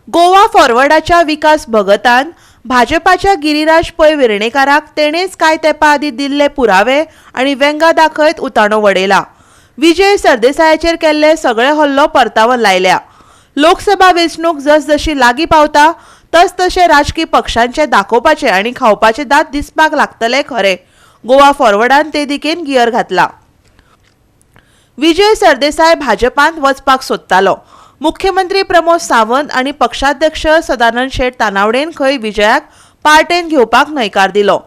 गोवा फॉरवर्डाच्या विकास भगतान भाजपाच्या गिरीराज पै वेर्णेकाराक तेणेच कांय तेंपा आदीं दिल्ले पुरावे आनी वेंगा दाखयत उताणो वडयला. विजय सरदेसायाचेर केल्ले सगळे हल्लो परतावन लायल्या. लोकसभा वेंचणूक जसजशी लागीं पावता तसतशे राजकी पक्षांचे दाखोवपाचे आनी खावपाचे दांत दिसपाक लागतले खरे. गोवा फॉरवर्डान ते दिकेन गियर घातला. विजय सरदेसाय भाजपांत वचपाक सोदतालो. मुख्यमंत्री प्रमोद सावंत आनी पक्षाध्यक्ष सदानंद शेट तानावडेन खंय विजयाक पार्टेन घेवपाक न्हयकार दिलो.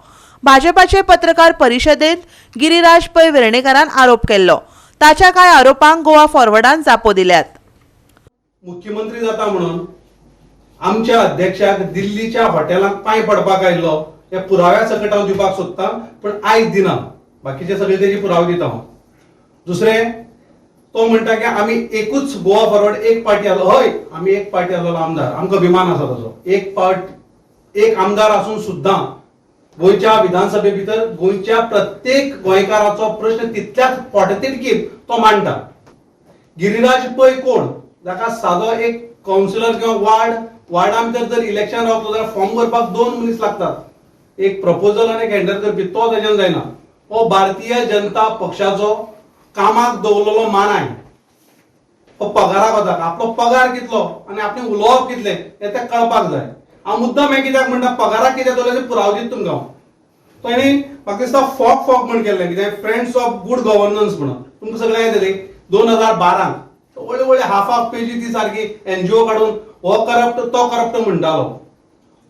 भाजपाचे पत्रकार परिशदेंत गिरीराज पै वेर्णेकारान आरोप केल्लो. ताच्या कांय आरोपांक गोवा फॉरवर्डान जापो दिल्यात. मुख्यमंत्री जाता म्हणून आमच्या अध्यक्षाक दिल्लीच्या हॉटेलांत पांय पडपाक आयिल्लो हे पुराव्या सकट हांव दिवपाक सोदतां, पण आयज दिना. बाकीचे सगळे तेजे पुरावे दिता हांव. दुसरें, तो म्हणटा की आमी एकूच गोवा फॉरवर्ड एक पार्टी आसलो. हय, आमी एक पार्टी आसलेलो आमदार, आमकां अभिमान आसा ताजो. एक पार्ट एक आमदार आसून सुद्दां गोंयच्या विधानसभे भितर गोंयच्या प्रत्येक गोंयकाराचो प्रश्न तितल्याच पोटतिडकीन तो मांडटा. गिरीराज पै कोण, जाका सादो एक कावन्सिलर किंवा वार्डा भितर जर इलेक्शन रावतलो जाल्यार फॉर्म भरपाक दोन मनीस लागतात, एक प्रपोजल आनी एक हँडल करपी, तो तेज्यान जायना. हो भारतीय जनता पक्षाचो कामाक दवरलेलो मानाय. तो पगाराक वता. आपलो पगार कितलो आनी आपलें उलोवप कितलें हें तें कळपाक जाय. हांव मुद्दम हें कित्याक म्हणटा, पगाराक कित्याक दवरलें तें पुराव दिता तुमकां हांव. ताणें म्हाका दिसता फॉक फॉक म्हण केल्लें कितें, फ्रेंड्स ऑफ गुड गव्हर्नन्स म्हणून. तुमकां सगळ्यांक येतली 2012 व्हडले व्हडले हाफ हाफ पेजी ती सारकी एनजीओ काडून हो करप्ट तो करप्ट म्हणटालो.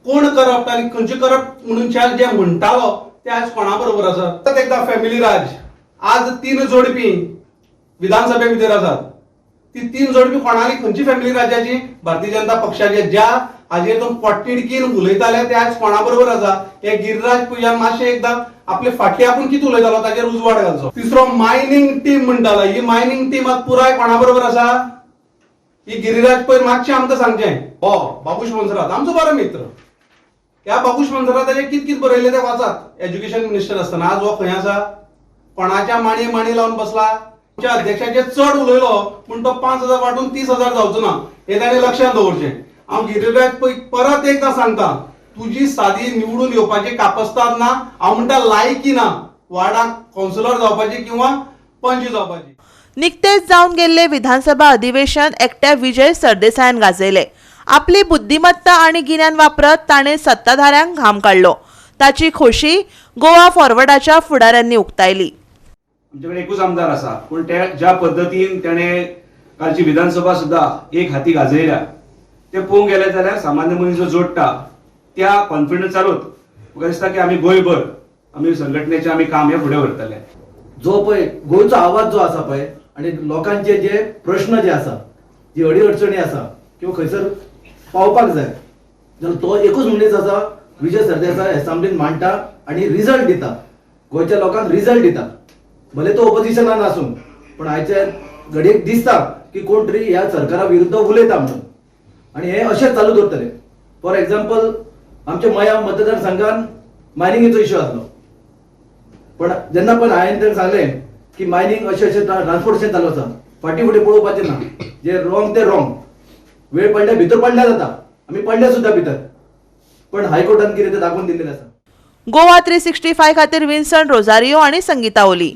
कोण करप्ट आनी खंयचे करप्ट म्हणून जे म्हणटालो ते आज कोणा बरोबर आसा? परत एकदा फॅमिली राज. आज तीन जोडपी विधानसभे भितर आसात. ती तीन जोडपी कोणाली, खंयची फॅमिली राज्याची? भारतीय जनता पक्षाचे. ज्या हाजेर तो पोटतिडकीन उलयताले ते आज कोणा बरोबर आसा हे गिरीराज पै मातशें एकदां आपले फाटली आपूण कितें उलयतालो ताचेर उजवाड घालचो. तिसरो, मायनींग टीम म्हणटालो. ही मायनींग टीम आज पुराय कोणा बरोबर आसा ही गिरीराज पै मातशें आमकां सांगचें. हो बाबूश मोन्सेरात आमचो बरो मित्र. ह्या बाबूश मोन्सेराताचें कित कित बरयलें तें वाचात. एज्युकेशन मिनिस्टर आसतना आज हो खंय आसा? कोणाच्या माणये माणी लावन बसला? आमच्या अध्यक्षाचेर चड उलयलो म्हूण तो 5,000 वांटून 30,000 जावचो ना, हें ताणें लक्षांत दवरचें. हांव गिरीराज पै परत एकदां सांगता, तुजी सादी निवडून येवपाची कापस्ताद ना. हांव म्हणटा लायकी ना वार्डाक कावन्सिलर जावपाची किंवा पंच जावपाची. निकतेच जावन गेल्ले विधानसभा अधिवेशन एकट्या विजय सरदेसायान गाजयले. आपली बुद्धिमत्ता आनी गिन्यान वापरत ताणें सत्ताधाऱ्यांक घाम काडलो. ताची खोशी गोवा फॉरवर्डाच्या फुडाऱ्यांनी उक्तायली. आमच्याकडे एकूच आमदार आसा, पूण ते ज्या पद्दतीन तेणे कालची विधानसभा सुद्धा एक हाती गाजयल्या ते पळोवंक गेले जाल्यार सामान्य मनीस जो जोडटा त्या कॉन्फिडन्सारूच म्हाका दिसता की आमी गोंयभर आमी संघटनेचें आमी काम हें फुडें व्हरतले. जो पळय गोंयचो आवाज जो आसा पळय आनी लोकांचे जे प्रश्न जे आसा, जी अडी अडचणी आसा किंवा खंयसर पावपाक जाय जाल्यार तो एकूच मनीस आसा, विजय सरदेसाय. एसेंब्लीन मांडटा आनी रिजल्ट दिता, गोंयच्या लोकांक रिजल्ट दिता. भले तो ओपोजिशनान आसूं, पण आयच्या घडयेक दिसता की कोण तरी ह्या सरकारा विरुद्ध उलयता म्हणून आनी हे अशेंच चालू दवरतले. फॉर एक्झाम्पल, आमच्या मया मतदारसंघान मायनिंगेचो इश्यू आसलो, पण जेन्ना पण हांवें तांकां सांगलें की मायनिंग अशें अशें ट्रान्सपोर्टेशन चालू आसा, फाटीं फुडें पळोवपाचें ना, जे रॉंग ते रॉंग, वेळ पडल्या भितर पडल्या जाता, आमी पडल्या सुद्दां भितर, पण हायकोर्टान कितें तें दाखोवन दिल्लें आसा. गोवा 365 खातीर विन्सन रोजारियो आणि संगीता ओली.